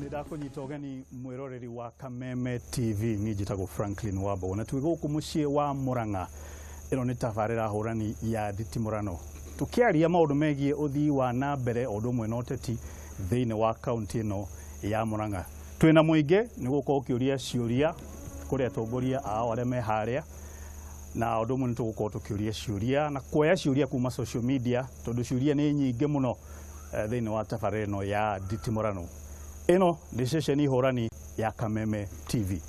Nĩndakũnyita ũgeni mwĩroreri wa Kameme TV. Niĩ njĩtagwo Franklin Wambo na twĩ gũkũ mũciĩ wa Murang'a. Ĩno nĩ tabarĩra hũrani ya nditimũrano, tũkĩaria maũndũ megiĩ ũthii wa na mbere o ũndũ ũmwe na ũteti thĩinĩ wa kaunti ĩno ya Murang'a. Twĩna mũingĩ nĩ gũkorwo ũkĩũria ciũria kũrĩ atongoria ao arĩa me harĩa, na ũndũ ũmwe nĩ tũgũkorwo tũkĩũria ciũria na kuoya ciũria kuma social media, tondũ ciũria nĩ nyingĩ mũno thĩinĩ wa tabarĩra ĩno ya nditimũrano. Ĩno nĩ ceceni hũrani ya Kameme TV.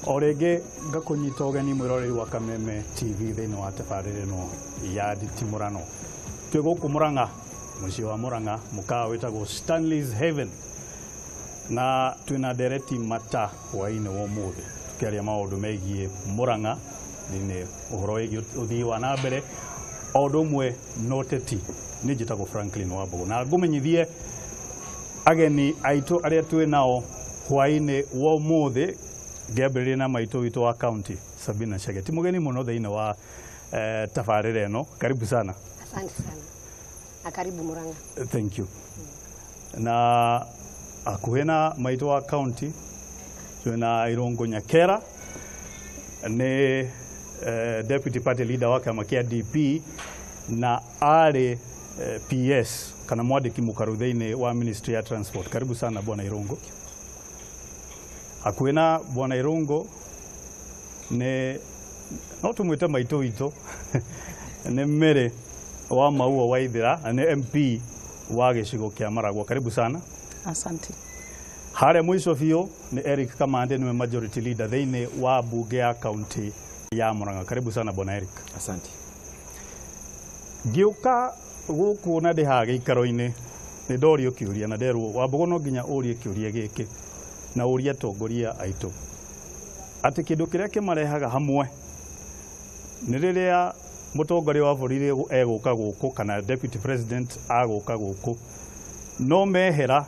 O rĩngĩ ngakũnyita ũgeni mwĩroreri wa Kameme TV thĩinĩ wa tabarĩra ĩno ya nditimũrano. Twĩ gũkũ Murang'a, mũciĩ wa Murang'a, mũkawa wĩtagwo Stanley's Haven, na twĩna ndereti mata hwaĩ-inĩ wa ũmũthĩ tũkĩaria maũndũ megiĩ Murang'a thĩinĩ ũhoro wĩgiĩ ũthii wa na mbere o ũndũ ũmwe na ũteti. Niĩ njĩtagwo Franklin Wambugu na ngũmenyithie ageni aitũ arĩa twĩ nao hwaĩ-inĩ wa ũmũthĩ, ngĩambĩrĩria na maitũ witũ wa county Sabina Chege. Ti mũgeni mũno thĩinĩ wa tabarĩra ĩno, karibu sana. Asante sana na karibu Murang'a. Thank you. Na hakuhĩ na maitũ wa county twĩna Irũngũ Nyakera, nĩ deputy party leader wa kĩama kĩa DP na arĩ PS kana mwandĩki mũkaru thĩinĩ wa Ministry ya Transport. Karibu sana bwana Irũngũ. Hakuhĩ na bwana Irũngũ nĩ no tũmwĩte maitũ witũ nĩ Mary wa Maua Waithera na nĩ MP wa gĩcigo kĩa Maragua. Karibu sana. Asante. Harĩa mũico biũ nĩ Eric Kamande, nĩwe majority leader thĩinĩ wa bunge ya county ya Murang'a. Karibu sana bwana Eric. Asante. Ngĩũka gũkũ na ndĩ haha gĩikaro-inĩ nĩ ndorio kĩũria na nderwo Wambugu no nginya ũrie kĩũria gĩkĩ na ũrie atongoria aitũ atĩ kĩndũ kĩrĩa kĩmarehaga hamwe nĩ rĩrĩa mũtongoria wa bũrũri egũka gũkũ kana deputy president agũka gũkũ, no mehera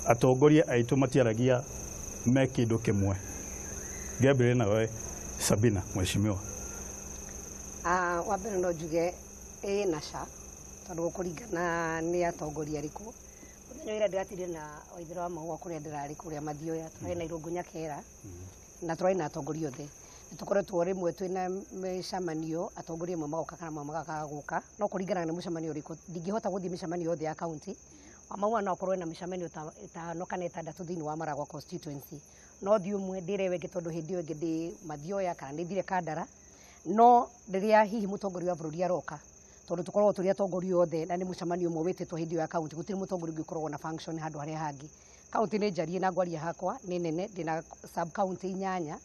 atongoria aitũ matiaragia me kĩndũ kĩmwe. Ngĩambĩrĩria nawe Sabina, mheshimiwa. Wa mbere no njuge ĩ na ca, tondũ gũkũringana nĩ atongoria arĩkũ. Mũthenya ũrĩa ndĩratire na Waithera wa Mahũa kũrĩa ndĩrarĩ kũrĩa Mathioya, tũrarĩ na Irũngũ Nyakera na tũrarĩ na atongoria othe. Nĩ tũkoretwo rĩmwe twĩna mĩcemanio, atongoria amwe magoka kana amwe magaga gũka, no kũringana na mũcemanio ũrĩkũ. Ndingĩhota gũthiĩ mĩcemanio yothe ya county. Wa Mahũa no akorwo ena mĩcemanio ta ĩtano kana ĩtandatũ thĩinĩ wa Maragua constituency. No thiĩ ũmwe ndĩre ĩyo ĩngĩ tondũ hĩndĩ ĩyo ĩngĩ ndĩ Mathioya kana nĩ thire Kandara. No rĩrĩa hihi mũtongoria wa bũrũri aroka, tondũ tũkoragwo tũrĩ atongoria othe na nĩ mũcemanio ũmwe wĩtĩtwo hĩndĩ ĩyo ya county, gũtirĩ mũtongoria ũngĩ ũkoragwo na function handũ harĩa hangĩ. County nĩ njarie na ngwaria hakwa nĩ nene, ndĩna sub county 8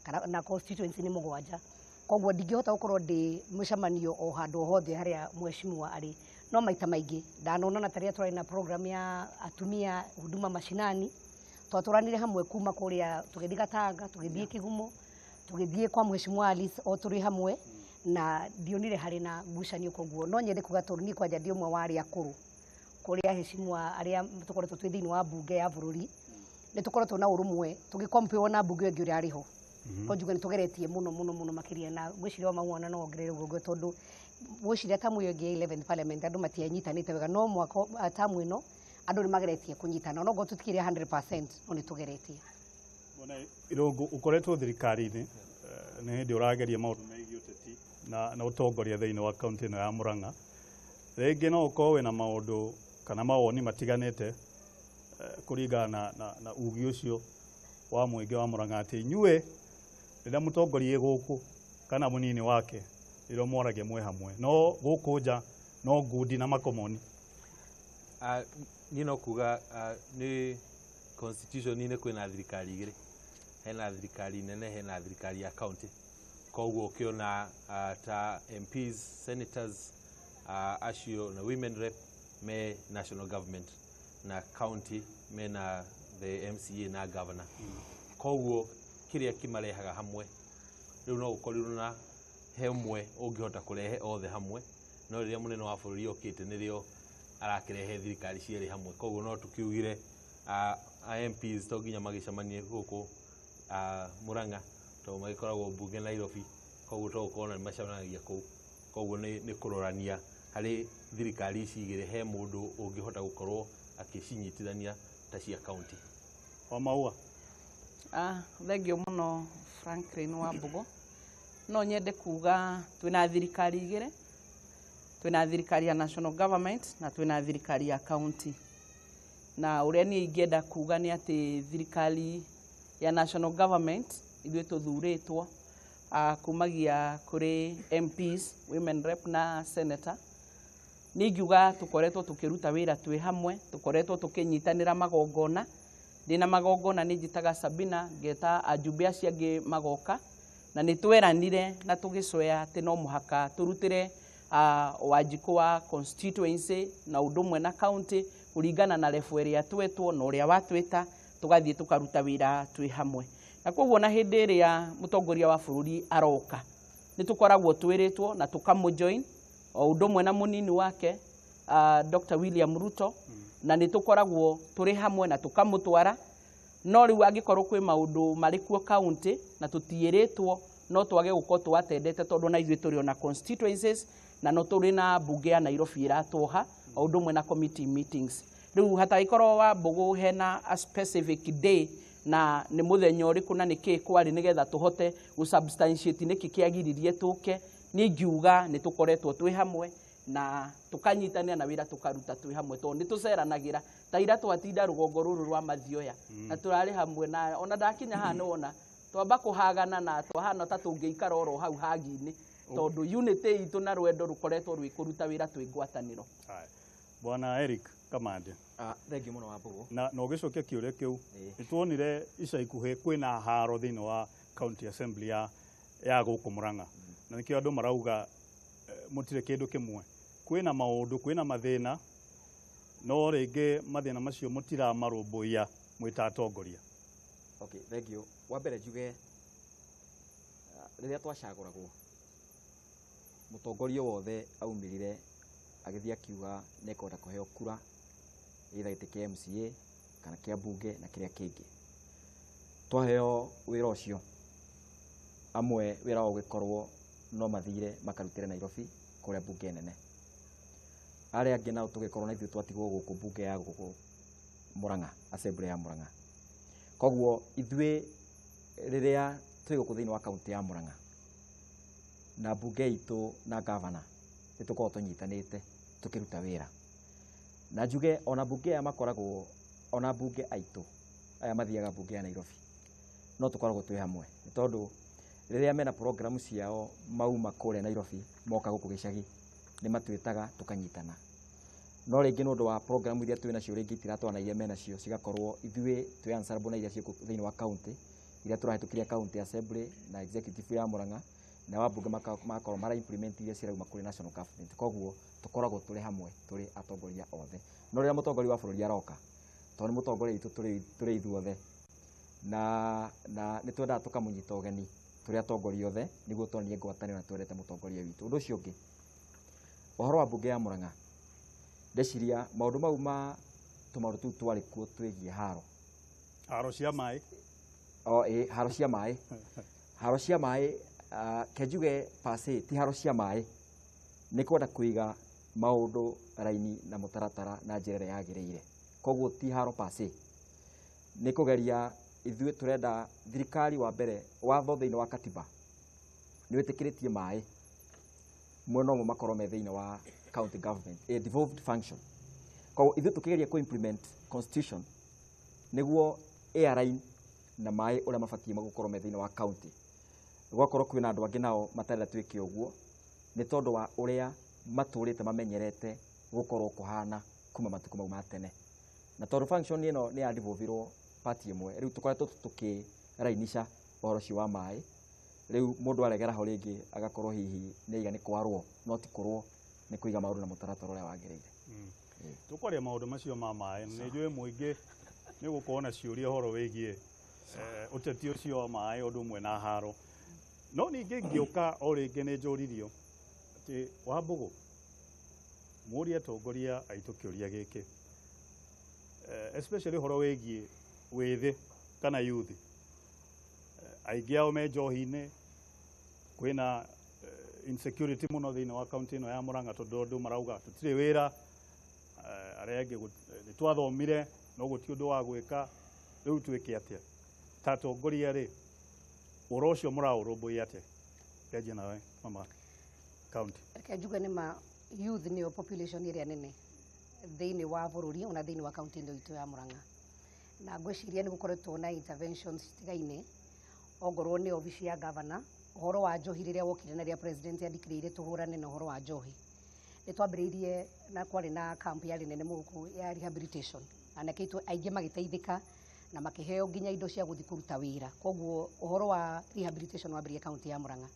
kana na constituency nĩ 7. Koguo ndingĩhota gũkorwo ndĩ mũcemanio o handũ hothe harĩa mheshimiwa arĩ. No maita maingĩ ndanona na tarĩa tũrarĩ na program ya atumia huduma mashinani, twatũranire hamwe kuma kũrĩa tũgĩthiĩ Gatanga, tũgĩthiĩ Kĩgumo, tũgĩthiĩ kwa mheshimiwa Alice o tũrĩ hamwe, na ndionire harĩ na ngucanio. Koguo no nyende kuga tondũ niĩ kwanja ndĩ ũmwe wa arĩa akũrũ kũrĩa heshimiwa arĩa tũkoretwo twĩ thĩinĩ wa bunge ya bũrũri, nĩ tũkoretwo na ũrũmwe tũgĩkompĩrwo na mbunge ĩngĩ ũrĩa arĩ ho. No njuge nĩ tũgeretie mũno mũno mũno makĩria, na ngwĩciria wa Maua no ongerere ũguo, tondũ ngwĩciria tamu ĩyo ĩngĩ ya 11th parliament andũ matianyitanĩte wega, no mwaka tamu ĩno andũ nĩ mageretie kũnyitana, no ngorwo tũtikĩrĩ 100% no nĩ tũgeretie. Bwana Irũngũ, ũkoretwo thirikari-inĩ nĩ hĩndĩ ũrageria maũndũ megiĩ ũteti na ũtongoria thĩinĩ wa kaunti ĩno ya Murang'a. Rĩngĩ no ũkorwo wĩna maũndũ kana mawoni matiganĩte kũringana na ugi ũcio wa mũingĩ wa Murang'a atĩ inyuĩ rĩrĩa mũtongoria gũkũ kana mũnini wake rĩrĩa mwaragia mwĩ hamwe, no gũkũ nja no ngundi na makomoni. Niĩ no kuga nĩ constitution-inĩ kwĩna thirikari igĩrĩ, hena thirikari nene, hena thirikari ya county. Koguo ũkĩona ta MPs, senators, acio na women rep me national government, na county mena the MCA na governor. Koguo kĩrĩa kĩmarehaga hamwe rĩu no gũkorirwo na he ũmwe ũngĩhota kũrehe othe hamwe, no rĩrĩa mũnene wa bũrũri okĩte nĩrĩo Arakĩrehe thirikari cierĩ hamwe. Koguo no tũkiugire MPs to nginya magĩcemanie gũkũ Murang'a, tondũ magĩkoragwo mbunge Nairobi, koguo to gũkorwo na nĩ macemanagia kũu. Koguo nĩ kũrorania harĩ thirikari ici igĩrĩ he mũndũ ũngĩhota gũkorwo akĩcinyitithania ta cia county. Wa Maua. Thengio mũno Franklin wa Mbugo. No nyende kuga twĩna thirikari igĩrĩ, twĩna thirikari ya national government na twĩna thirikari ya county. Na ũrĩa niĩ ingĩenda kuga nĩ atĩ thirikari ya national government ithuĩ tũthurĩtwo kumagia kũrĩ MPs, women rep na senator. Nĩ ingiuga tũkoretwo tũkĩruta wĩra twĩ hamwe, tũkoretwo tũkĩnyitanĩra magongona. Ndĩna magongona nĩ njĩtaga Sabina, ngeta ajumbe acio angĩ magoka, na nĩ tweranire na tũgĩcoya atĩ no mũhaka tũrutĩre Wanjikũ wa constituency na ũndũ ũmwe na county kũringana na level ĩrĩa twetwo na ũrĩa watwĩta, tũgathiĩ tũkaruta wĩra twĩ hamwe. Na koguo na hĩndĩ ĩrĩa mũtongoria wa bũrũri aroka nĩ tũkoragwo twĩrĩtwo na tũkamũjoin o ũndũ ũmwe na mũnini wake Dr. William Ruto, na nĩ tũkoragwo tũrĩ hamwe na tũkamũtwara. No rĩu angĩkorwo kwĩ maũndũ marĩ kuo county na tũtiĩrĩtwo, no twage gũkorwo tũatendete, tondũ na ithuĩ tũrĩ ona constituencies na no tũrĩ na mbunge ya Nairobi ĩratwoha o ũndũ ũmwe na committee meetings. Rĩu hatangĩkorwo Wambũgũ hena a specific day na nĩ mũthenya ũrĩkũ na nĩkĩ kwarĩ nĩgetha tũhote gũ substantiate nĩkĩ kĩagiririe tũke, niĩ ingiuga nĩ tũkoretwo twĩ hamwe na tũkanyitanĩra na wĩra tũkaruta twĩ hamwe, tondũ nĩ tũceranagĩra. Ta ira twatinda rũgongo rũrũ rwa Mathioya na tũrarĩ hamwe, na ona ndakinya haha nĩwona twamba kũhagana na twahana ta tũngĩikara oro hau hagi-inĩ, tondũ unity itũ na rwendo rũkoretwo rwĩ kũruta wĩra twĩ ngwatanĩro. Haya. Bwana Eric Kamande. Thengiũ mũno Wambũgũ. Na ũgĩcokia kĩũria kĩu, nĩ tuonire ica ikuhĩ kwĩna haro thĩinĩ wa county assembly ya gũkũ Murang'a, na nĩkĩo andũ marauga mũtirĩ kĩndũ kĩmwe. Kwĩna maũndũ, kwĩna mathĩna, no rĩngĩ mathĩna macio mũtiramarũmbũiya mwĩ ta atongoria. Okay, thengiũ. Wa mbere njuge rĩrĩa twacagũragwo mũtongoria wothe aumĩrire agĩthiĩ akiuga nĩ ekwenda kũheo kura either gĩtĩ kĩa MCA kana kĩa mbunge na kĩrĩa kĩngĩ. Twaheo wĩra ũcio, amwe wĩra wao ũgĩkorwo no mathire makarutĩre Nairobi kũrĩa mbunge nene, arĩa angĩ nao tũgĩkorwo na ithuĩ twatigwo gũkũ mbunge ya gũkũ Murang'a, assembly ya Murang'a. Koguo ithuĩ rĩrĩa twĩ gũkũ thĩinĩ wa kaunti ya Murang'a na mbunge itũ na gavana nĩ tũkoragwo tũnyitanĩte tũkĩruta wĩra. Na njuge ona mbunge aya makoragwo, ona mbunge aitũ aya mathiaga mbunge ya Nairobi no tũkoragwo twĩ hamwe, nĩ tondũ rĩrĩa mena program ciao mauma kũrĩa Nairobi moka gũkũ gĩcagi nĩ matwĩtaga tũkanyitana. No rĩngĩ nĩ ũndũ wa program iria twĩ nacio rĩngĩ itiratwarana iria menacio, cigakorwo ithuĩ twĩ answerable na iria ciĩ thĩinĩ wa county, iria tũrahĩtũkĩria county assembly na executive ya Murang'a, na wambunge magakorwo mara implement iria cirauma kũrĩ national government. Koguo tũkoragwo tũrĩ hamwe tũrĩ atongoria othe. No rĩrĩa mũtongoria wa bũrũri aroka, tondũ nĩ mũtongoria witũ tũrĩ ithuothe, na nĩ twendaga tũkamũnyita ũgeni tũrĩ atongoria othe nĩguo tuonanie ngwatanĩro na twendete mũtongoria witũ. Ũndũ ũcio ũngĩ, ũhoro wa mbunge ya Murang'a, ndeciria maũndũ mau ma tũmaũndũ tũu twarĩ kuo twĩgiĩ haro. Haro cia maĩ. O, ĩ, haro cia maĩ. Haro cia maĩ, ke njuge pase ti haro cia maĩ, nĩ kwenda kũiga maũndũ raini na mũtaratara na njĩra ĩrĩa yagĩrĩire. Koguo ti haro pase, nĩ kũgeria ithuĩ tũrenda thirikari. Wa mbere, watho thĩinĩ wa katiba nĩ wĩtĩkĩrĩtie maĩ mwena ũmwe makorwo me thĩinĩ wa county government, a devolved function. Koguo ithuĩ tũkĩgeria kũ implement constitution nĩguo airline na maĩ ũrĩa mabatiĩ gũkorwo me thĩinĩ wa county, gwakorwo kwĩna andũ angĩ nao matarenda twĩke ũguo nĩ tondũ wa ũrĩa matũrĩte mamenyerete gũkorwo kũhana kuma matukũ mau ma tene. Na tondũ function ĩno nĩ ya devolvirwo party ĩmwe, rĩu tũkoretwo tũkĩrainisha ũhoro ũcio wa maĩ. Rĩu mũndũ aregera ho rĩngĩ agakorwo hihi nĩ aiga nĩ kwarwo, no ti kũrwo, nĩ kũiga maũndũ na mũtaratara ũrĩa wagĩrĩire. Tũkwaria maũndũ macio ma maĩ, nĩ njũĩ mũingĩ nĩ ũgũkorwo na ciũria ũhoro wĩgiĩ ũteti ũcio wa maĩ ũndũ ũmwe na haro. No ningĩ ngĩũka o rĩngĩ nĩ njũririo atĩ Wambũgũ, Mũrie atongoria aitũ kĩũria gĩkĩ, especially ũhoro wĩgiĩ wĩthĩ kana youth. Aingĩ ao me njohi-inĩ, kwĩna insecurity mũno thĩinĩ wa kaunti ĩno ya Murang'a, tondũ andũ marauga tũtirĩ wĩra, arĩa angĩ nĩ twathomire no gũtirĩ ũndũ wa gwĩka, rĩu twĩke atĩa? Ta atongoria rĩ, ũhoro ũcio mũraũrũmbũiya atĩa? Kĩanjie nawe mama county. Reke njuge nĩ ma youth nĩyo population ĩrĩa nene thĩinĩ wa bũrũri ona thĩinĩ wa kaunti ĩno itũ ya Murang'a, na ngwĩciria nĩ gũkoretwo na interventions citigaine, ongorwo nĩ obici ya governor, ũhoro wa njohi rĩrĩa wokire na rĩrĩa president andikĩrĩire tũhũrane na ũhoro wa njohi, nĩ twambĩrĩirie na kwarĩ na camp yarĩ nene mũno ya rehabilitation, anake aitũ aingĩ magĩteithĩka na makĩheo nginya indo cia gũthiĩ kũruta wĩra. Koguo ũhoro wa rehabilitation wambĩrĩirie kaunti ya Murang'a,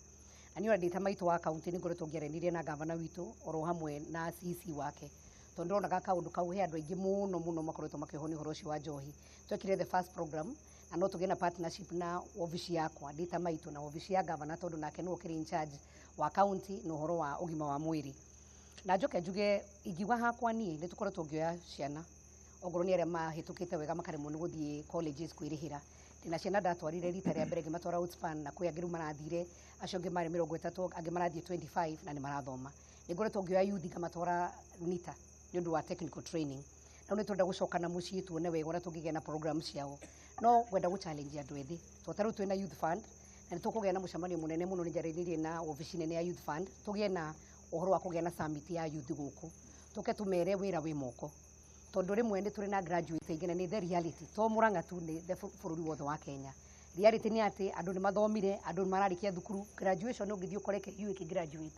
na niĩ ona ndĩ ta maitũ wa kaunti nĩ ngoretwo ngĩaranĩria na gavana witũ oro hamwe na CC wake, tondũ ndonaga kaũndũ kau he andũ aingĩ mũno mũno makoretwo makĩohwo nĩ ũhoro ũcio wa njohi. Twekire the first program na no tũgĩe na partnership na obici yakwa ndĩ ta maitũ na obici ya gavana, tondũ nake nĩwe ũkĩrĩ in charge wa kaunti na ũhoro wa ũgima wa mwĩrĩ. Na njoke njuge ingiuga hakwa niĩ nĩ tũkoretwo ngĩoya ciana, ongorwo nĩ arĩa mahĩtũkĩte wega makaremwo nĩ gũthiĩ colleges kwĩrĩhĩra. Ndĩna ciana ndatwarire rita rĩa mbere ngĩmatwara Outspan, na kwĩ angĩ rĩu marathire, acio angĩ marĩ 30, angĩ marathiĩ 25 na nĩ marathoma. Nĩ ngoretwo ngĩoya youth ngamatwara NITA nĩ ũndũ wa technical training. Na nĩ twenda gũcoka na mũciĩ tuone wega ũrĩa tũngĩgĩa na program ciao, no ngwenda gũ challenge andũ ethĩ, tondũ ta rĩu twĩna youth fund na nĩ tũkũgĩa na mũcemanio mũnene mũno. Nĩ njaranĩirie na obici nene ya youth fund, tũgĩe na ũhoro wa kũgĩa na summit ya youth gũkũ, tũke tũmere wĩra wĩ moko, tondũ rĩmwe nĩ tũrĩ na graduate aingĩ, na nĩ the reality to Murang'a tu, nĩ the bũrũri wothe wa Kenya. Reality nĩ atĩ andũ nĩ mathomire, andũ nĩ mararĩkia thukuru, graduation ũngĩthiĩ ũkore KU ĩkĩ graduate,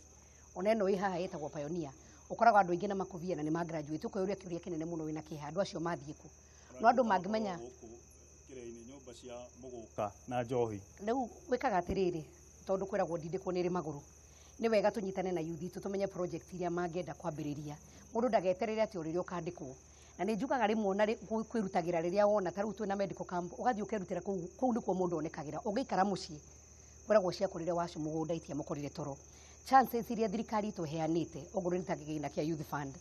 ona ĩno ĩ haha ĩtagwo Pioneer, ũkoraga andũ aingĩ na makobia na nĩ ma graduate, ũkeyũria kĩũria kĩnene mũno wĩna kĩeha, andũ acio mathiĩ kũ? No andũ mangĩmenya kĩrĩa-inĩ nyũmba cia mũgũka na njohi. Rĩu gwĩkaga atĩrĩrĩ, tondũ kwĩragwo ndindĩkwo nĩ ĩrĩ magũrũ, nĩ wega tũnyitane na youth itũ, tũmenye project iria mangĩenda kwambĩrĩria. Mũndũ ndageterere atĩ o rĩrĩa ũkandĩkwo. Na nĩ njugaga rĩmwe ona kwĩrutagĩra rĩrĩa wona ta rĩu twĩna medical camp, ũgathiĩ ũkerutĩra kũu, kũu nĩkuo mũndũ onekagĩra. Ũngĩikara mũciĩ, kwĩragwo ciakũrĩre wacu mũgũnda itiamũkorire toro. Chances iria thirikari itũ ĩheanĩte, ongorwo nĩ ta kĩgĩna kĩa youth fund,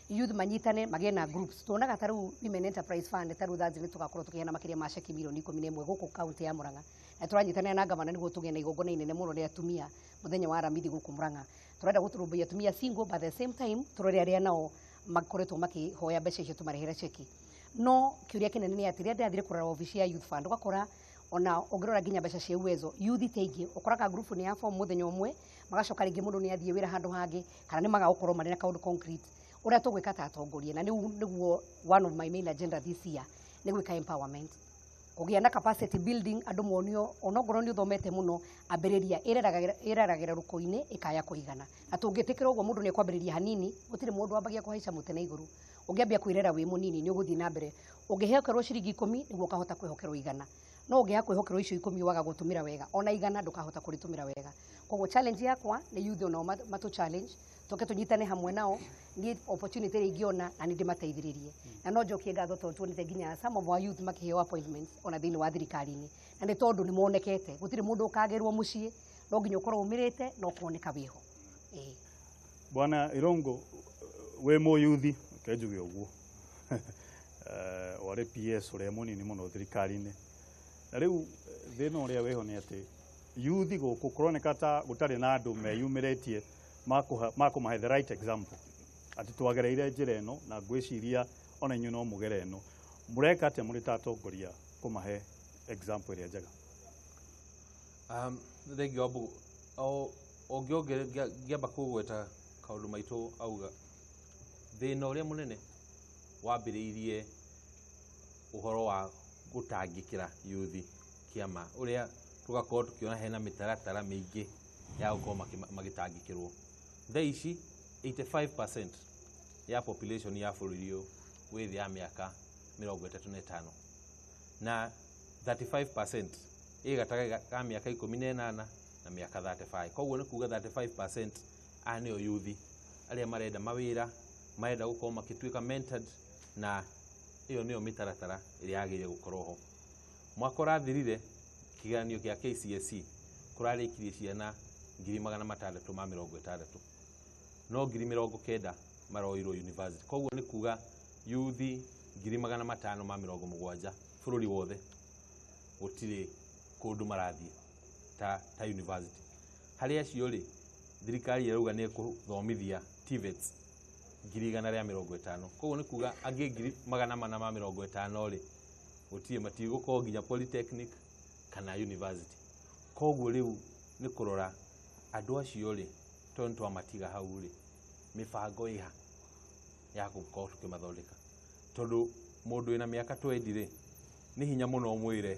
youth manyitane magĩe na groups. Tuonaga ta rĩu Women Enterprise Fund, ta rĩu Thursday nĩ tũgakorwo tũkĩheana makĩria ma ceki mirioni 11 gũkũ kaunti ya Murang'a, na tũranyitanĩra na gavana nĩguo tũgĩe na igongona inene mũno rĩa atumia mũthenya wa Aramithi gũkũ Murang'a. Tũrenda gũtũrũmbũiya atumia single, but at the same time tũrore arĩa nao makoretwo makĩhoya mbeca icio, tũmarehere ceki. No kĩũria kĩnene nĩ atĩ rĩrĩa ndĩrathire kũrora obici ya youth fund, ũgakora ona ũngĩrora nginya mbeca cia Uwezo, youth ti aingĩ. Ũkoraga group nĩ ya form mũthenya ũmwe, magacoka rĩngĩ mũndũ nĩ athiĩ wĩra handũ hangĩ, kana nĩ maga gũkorwo marĩ na kaũndũ concrete ũrĩa tũgwĩka ta atongoria. Na nĩu nĩguo one of my main agenda this year nĩ gwĩka empowerment, kũgĩa na capacity building, andũ monio onokorwo nĩ ũthomete mũno, ambĩrĩria ĩreragĩra rũkũ-inĩ ĩkaya kũigana. Na tũngĩtĩkĩra ũguo, mũndũ nĩ ekwambĩrĩria hanini. Gũtirĩ mũndũ wambagia kũhaica mũtĩ na igũrũ. Ũngĩambia kwĩrera wĩ mũnini, nĩ ũgũthiĩ na mbere. Ũngĩhokerwo ciringi 10 nĩguo ũkahota kwĩhokerwo 100, no ũngĩaga kwĩhokerwo icio 10 waga gũtũmĩra wega, ona 100 ndũkahota kũrĩtũmĩra wega. Koguo challenge yakwa nĩ youth onao matũ challenge, tũke tũnyitane hamwe nao. Niĩ opportunity ĩrĩa ingĩona na nĩ ndĩmateithĩrĩrie. Na no njokie ngatho tondũ tuonete nginya some of our youth makĩheo appointments ona thĩinĩ wa thirikari-inĩ, na nĩ tondũ nĩ monekete. Gũtirĩ mũndũ ũkagĩrwo mũciĩ, no nginya ũkorwo ũmĩrĩte na ũkoneka wĩho, ĩĩ. Bwana Irongo, wĩ mũyuthi, reke njuge ũguo, warĩ PS ũrĩa mũnini mũno thirikari-inĩ, na rĩu thĩna ũrĩa wĩho nĩ atĩ yuthi gũkũ kũroneka ta gũtarĩ na andũ meyumĩrĩtie makũmahe the right example atĩ twagereire njĩra ĩno na ngwĩciria ona inyuĩ no mũgere ĩno. Mũreka atĩa mũrĩ ta atongoria kũmahe example ĩrĩa njega? Thengiũ Wambugu. O ũngĩongerera, ngĩamba kũgweta kaũndũ maitũ auga, thĩna ũrĩa mũnene wambĩrĩirie ũhoro wa gũtangĩkĩra yuthi kĩama, ũrĩa tũgakorwo tũkĩona hena mĩtaratara mĩingĩ ya gũkorwo magĩtangĩkĩrwo. Thaa ici 85% ya population ya bũrũri ũyũ wĩ thĩ ya mĩaka 35, na 35% ĩ gatagatĩ ka mĩaka 18 na mĩaka 35. Koguo nĩ kuga 35% aya nĩo yuthi arĩa marenda mawĩra, marenda gũkorwo makĩtuĩka mentored, na ĩyo nĩyo mĩtaratara ĩrĩa yagĩrĩire gũkorwo ho. Mwaka ũrathirire, kĩgeranio kĩa KCSE kũrarĩkirie ciana 660,000, no 90,000. maroirwo university. Koguo nĩ kuga yuthi 570,000 bũrũri wothe gũtirĩ kũndũ marathiĩ ta university. Harĩ acio rĩ, thirikari ĩrauga nĩ ĩkũthomithia TVETs 150,000. Koguo nĩ kuga angĩ 450,000 rĩ, gũtirĩ, matigũkorwo nginya polytechnic kana university. Koguo rĩu nĩ kũrora andũ acio rĩ, tondũ twamatiga hau rĩ, mĩbango ĩha ya gũkorwo tũkĩmathondeka. Tondũ mũndũ wĩna mĩaka 20 rĩ, nĩ hinya mũno ũmwĩre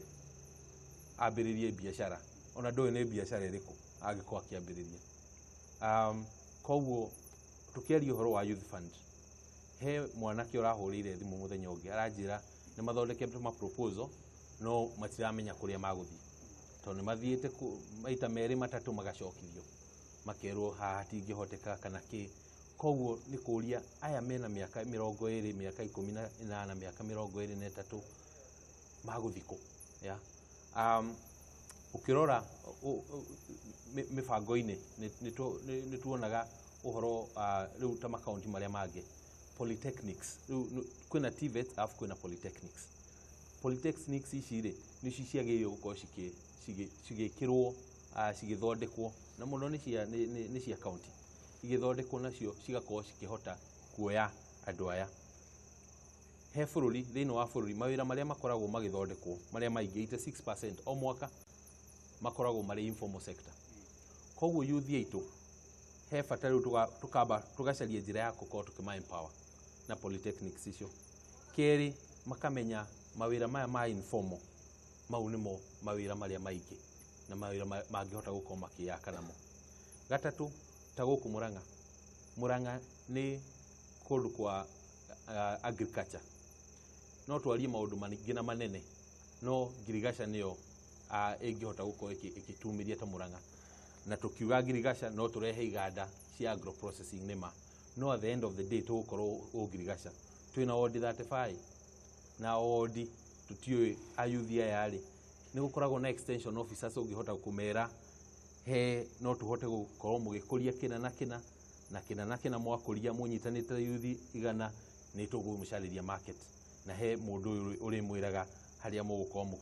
ambĩrĩrie biacara, ona ndũĩ nĩ biacara ĩrĩkũ angĩkorwo akĩambĩrĩria. Koguo tũkĩaria ũhoro wa youth fund, he mwanake ũrahũrĩire thimũ mũthenya ũngĩ aranjĩra nĩ mathondekete ma proposal no matiramenya kũrĩa magũthiĩ, tondũ nĩ mathiĩte maita merĩ matatũ magacokithio makerwo haha hatingĩhoteka kana kĩ. Koguo nĩ kũria aya mena mĩaka 20, mĩaka 18, mĩaka 23 magũthiĩ kũ? Yeah. Ũkĩrora mĩbango-inĩ nĩ tuonaga ũhoro rĩu ta makaunti marĩa mangĩ polytechnics, rĩu kwĩna TVET alafu kwĩna polytechnics. Polytechnics ici rĩ nĩcio ciagĩrĩirwo gũkorwo cigĩkĩrwo, cigĩthondekwo na mũno nĩ cia county, igĩthondekwo nacio cigakorwo cikĩhota kuoya andũ aya. He bũrũri, thĩinĩ wa bũrũri mawĩra marĩa makoragwo magĩthondekwo marĩa maingĩ 86% o mwaka makoragwo marĩ informal sector. Koguo youth aitũ he bata rĩu tũkamba tũgacaria njĩra ya gũkorwo tũkĩma empower na polytechnics icio. Kerĩ, makamenya mawĩra maya ma informal mau nĩmo mawĩra marĩa maingĩ na mawĩra mangĩhota gũkorwo makĩyaka namo. Gatatũ, ta gũkũ Murang'a, Murang'a nĩ kũndũ kwa agriculture. No twarie maũndũ maingĩ na manene, no ngirigaca nĩyo ĩngĩhota gũkorwo ĩkĩtumĩria ta Murang'a. Na tũkiuga ngirigaca no tũrehe iganda cia agro processing nĩma, no at the end of the day tũgũkorwo o ngirigaca. Twĩna wodi 35 na wodi tũtiũĩ ayuthi aya rĩ, nĩ gũkoragwo na extension officers ũngĩhota kũmera he no tũhote gũkorwo mũgĩkũria kĩna na kĩna na kĩna na kĩna, mwakũria mũnyitanĩte yuthi 100 nĩ tũgũmũcarĩria market, na he mũndũ ũyũ ũrĩmwĩraga harĩa mũgũkorwo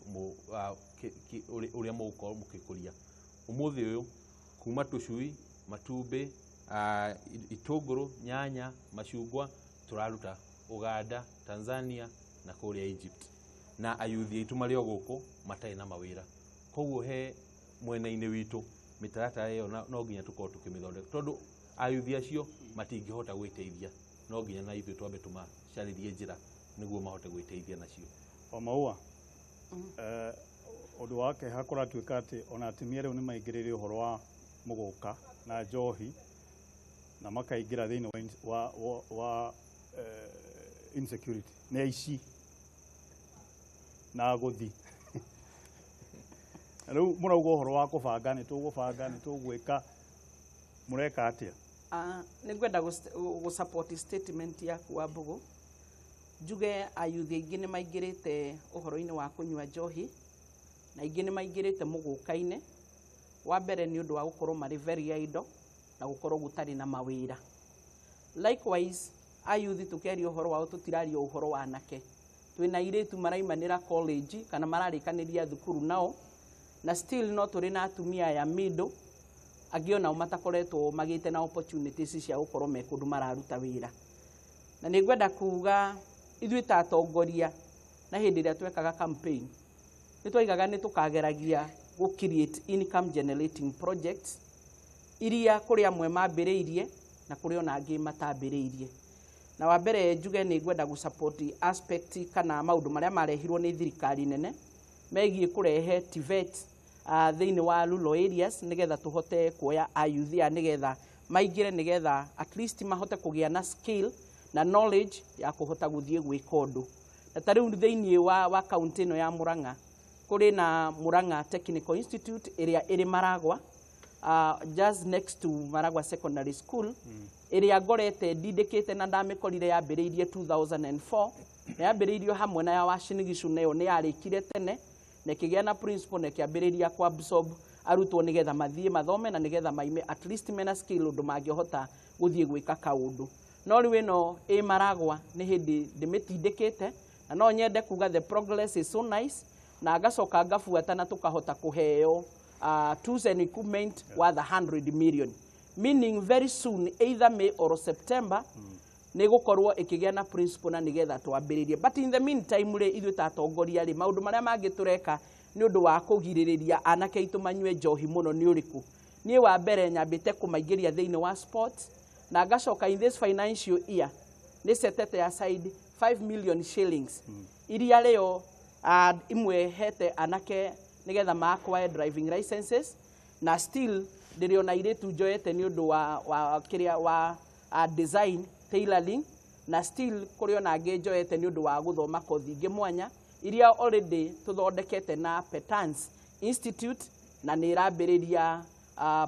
ũrĩa mũgũkorwo mũgĩkũria. Ũmũthĩ ũyũ kuma tũcui, matumbĩ, itũngũrũ, nyanya, macungwa tũraruta Uganda, Tanzania na kũrĩa Egypt, na ayuthi aitũ marĩ o gũkũ matarĩ na mawĩra. Koguo he mwena-inĩ witũ mĩtaratara ĩyo no nginya tũkorwo tũkĩmĩthondeka, tondũ ayuthi acio matingĩhota gwĩteithia, no nginya na ithuĩ twambe tũmacarĩrie njĩra nĩguo mahote gwĩteithia nacio. O Maua, ũndũ wa kĩeha kũratuĩka atĩ ona atumia rĩu nĩ maingĩrĩire ũhoro wa mũgũka na njohi na makaingĩra thĩinĩ wa insecurity, nĩ aici na gũthi. Rĩu mũrauga ũhoro wa kũbanga, nĩ tũgũbanga, nĩ tũgwĩka, mũreka atĩa? Nĩ ngwenda gũ support statement yaku wa Mbũgũ. Njuge ayuthi aingĩ nĩ maingĩrĩte ũhoro-inĩ wa kũnyua njohi na aingĩ nĩ maingĩrĩte mũgũka-inĩ. Wa mbere nĩ ũndũ wa gũkorwo marĩ very idle na gũkorwo gũtarĩ na mawĩra. Likewise, ayuthi tũkĩaria ũhoro wao tũtiraria ũhoro wa anake. Twĩna airĩtu maraimanĩra college kana mararĩkanĩria thukuru nao, na still no tũrĩ na atumia aya middle angĩ onao matakoretwo magĩte na opportunities cia gũkorwo me kũndũ mararuta wĩra. Na nĩ ngwenda kuga ithuĩ ta atongoria na hĩndĩ ĩrĩa twekaga campaign nĩ twaigaga nĩ tũkageragia gũ create income generating projects iria kũrĩ amwe mambĩrĩirie na kũrĩ ona angĩ matambĩrĩirie. Na wa mbere njuge nĩ ngwenda gũ support aspect kana maũndũ marĩa marehirwo nĩ thirikari nene megiĩ kũrehe TVET thĩinĩ wa rural areas nĩgetha tũhote kuoya ayuthi aya nĩgetha maingĩre, nĩgetha at least mahote kũgĩa na skill na knowledge ya kũhota gũthiĩ gwĩka ũndũ. Na ta rĩu thĩinĩ wa kaunti ĩno ya Murang'a kũrĩ na Murang'a Technical Institute ĩrĩa ĩrĩ Maragwa, just next to Maragwa Secondary School, ĩrĩa ngorete ndindĩkĩte na ndamĩkorire yambĩrĩirie 2004, na yambĩrĩirio hamwe na ya Uasin Gishu, nayo nĩ yarĩkire tene na ĩkĩgĩa na principal na ĩkĩambĩrĩria ku absorb arutwo nĩgetha mathiĩ mathome na nĩgetha maime at least mena skill ũndũ mangĩhota gũthiĩ gwĩka kaũndũ. No rĩu ĩno ĩ Maragwa nĩ hĩndĩ ndĩmĩtindĩkĩte, na no nyende kuga the progress is so nice, na ngacoka ngabuata na tũkahota kũheo tools and equipment worth 100 million, meaning very soon, either May or September, nĩ gũkorwo ĩkĩgĩa na principle na nĩgetha twambĩrĩrie. But in the meantime rĩ, ithuĩ ta atongoria rĩ, maũndũ marĩa mangĩ tũreka nĩ ũndũ wa kũgirĩrĩria anake aitũ manyue njohi mũno nĩ ũrĩkũ? Niĩ wa mbere nyambĩte kũmaingĩria thĩinĩ wa sports, na ngacoka in this financial year nĩ setete aside 5 million shillings iria rĩo imwe hete anake nĩgetha ma acquire driving licenses, na still ndĩrĩ ona airĩtu njoete nĩ ũndũ wa kĩrĩa wa design tailoring, na still kũrĩ ona angĩ njoete nĩ ũndũ wa gũthoma kothi ingĩ mwanya iria already tũthondekete na Petans Institute, na nĩ ĩrambĩrĩria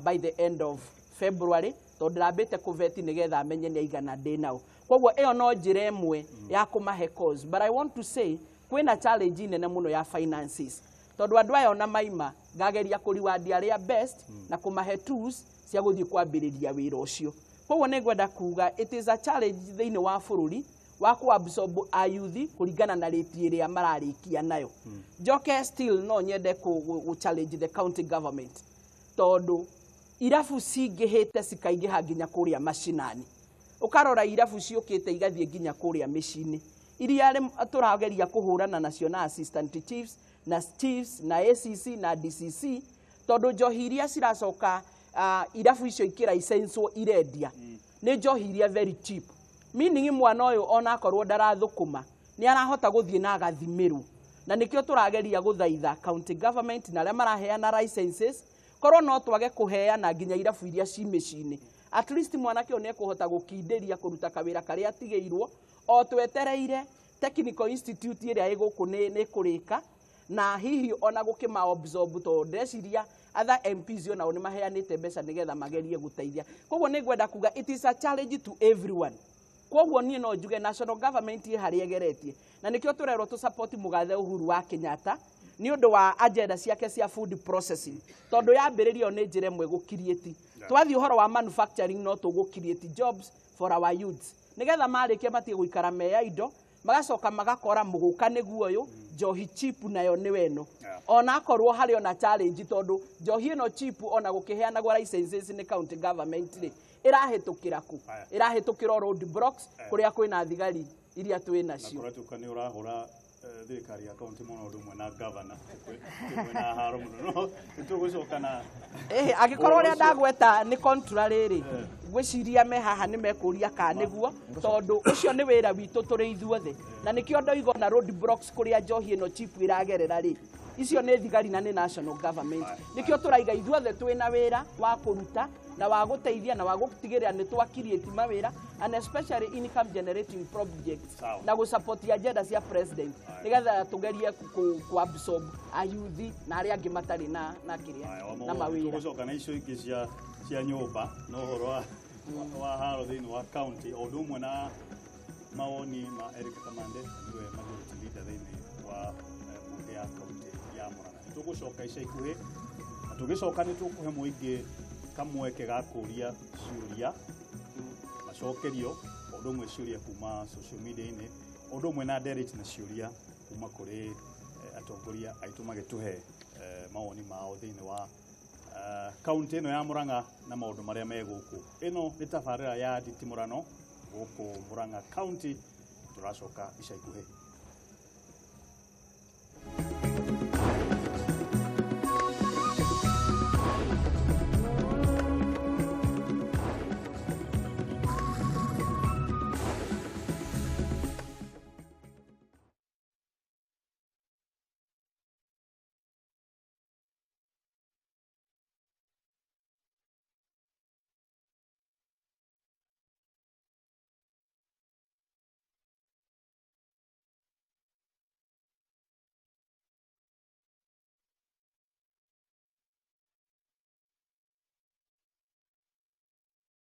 by the end of February, tondũ ndĩrambĩte kũveti nĩgetha amenye nĩ aigana ndĩ nao. Koguo ĩyo no njĩra ĩmwe ya kũmahe course. But I want to say kwĩna challenge nene mũno ya finances, tondũ andũ aya ona maima ngageria kũriwandi arĩa best na kũmahe tools cia gũthiĩ kwambĩrĩria wĩra ũcio. Koguo nĩ ngwenda kuga it is a challenge thĩinĩ wa bũrũri wa kũ-absorb ayuthi kũringana na rate ĩrĩa mararĩkia nayo. Njoke still no nyende kũ challenge the county government, tondũ irabu cingĩhĩte cikaingĩha nginya kũrĩa macinani. Ũkarora irabu ciũkĩte igathiĩ nginya kũrĩa mĩciĩ-inĩ iria tũrageria kũhũrana nacio na assistant chiefs na chiefs na ACC na DCC, tondũ njohi iria ciracoka irabu icio ikĩraicenswo irendia nĩ njohi iria very cheap, meaning mwana ũyũ ona akorwo ndarathũkũma nĩ arahota gũthiĩ na agathimĩrwo. Na nĩkĩo tũrageria gũthaitha county government na arĩa maraheana licenses, korwo no twage kũheana nginya irabu iria ci mĩciĩ-inĩ, at least mwanake ũyũ nĩ ekũhota gũkindĩria kũruta kawĩra karĩa atigĩirwo o twetereire technical institute ĩrĩa ĩ gũkũ nĩ kũrĩka, na hihi ona gũkĩma absorb, tondũ ndĩreciria other MPs onao nĩ maheanĩte mbeca nĩgetha magerie gũteithia. Koguo nĩ ngwenda kuga it is a challenge to everyone. Koguo niĩ no njuge national government ĩ harĩa ĩgeretie, na nĩkĩo tũrerwo tũ support mũgathe Uhuru wa Kenyatta nĩ ũndũ wa agenda ciake cia food processing, tondũ yambĩrĩrio nĩ njĩra ĩmwe gũ-create. Twathiĩ ũhoro wa manufacturing, no tũgũ create jobs for our youths nĩgetha marĩkia matige gũikara meya indo, magacoka magakora mũgũka nĩguo ũyũ njohi cheap nayo nĩ ĩno. Ona akorwo harĩ ona challenge, tondũ njohi ĩno cheap ona gũkĩheanagwo licenses nĩ county government rĩ, ĩrahĩtũkĩra kũ? Aya. Ĩrahĩtũkĩra road blocks kũrĩa kwĩna thigari iria twĩ na nacio. Kũratuĩka nĩ ũrahũra thirikari ya kaunti mũno ũndũ ũmwe na gavana kwĩna haro mũno, no nĩtũgũcoka na Ĩhĩ, angĩkorwo ũrĩa ũcio. Ndagweta nĩ contrary rĩ, ngwĩciria me haha nĩ mekũria kana nĩguo, tondũ ũcio nĩ wĩra witũ tũrĩ ithuothe, na nĩkĩo ndoiga ona road blocks kũrĩa njohi ĩno cheap ĩragerera rĩ, icio nĩ thigari na nĩ national government. Nĩkĩo tũraiga ithuothe twĩna wĩra wa kũruta na wa gũteithia na wa gũtigĩrĩra nĩ twa create mawĩra and especially income generating projects Sawa. na gũ-support agenda cia president nĩgetha tũgerie kũ absorb ayuthi na arĩa angĩ matarĩ na kĩrĩa Aya, wa na maũndũ. mawĩra. Tũgũcoka na icio ingĩ cia nyũmba na ũhoro wa haro thĩinĩ wa county, o ũndũ ũmwe na mawoni ma Eric Kamande, nĩwe majority leader thĩinĩ wa bunge ya county ya Murang'a. Nĩ tũgũcoka ica ikuhĩ, na tũgĩcoka nĩ tũkũhe mũingĩ kamweke ga kũria ciũria macokerio, o ũndũ ũmwe ciũria kuma social media-inĩ, o ũndũ ũmwe na ndereti na ciũria kuma kũrĩ atongoria aitũ magĩtũhe mawoni mao thĩinĩ wa kaunti ĩno ya Murang'a na maũndũ marĩa me gũkũ. Ĩno nĩ tabarĩra ya nditimũrano gũkũ Murang'a County. Tũracoka ica ikuhĩ.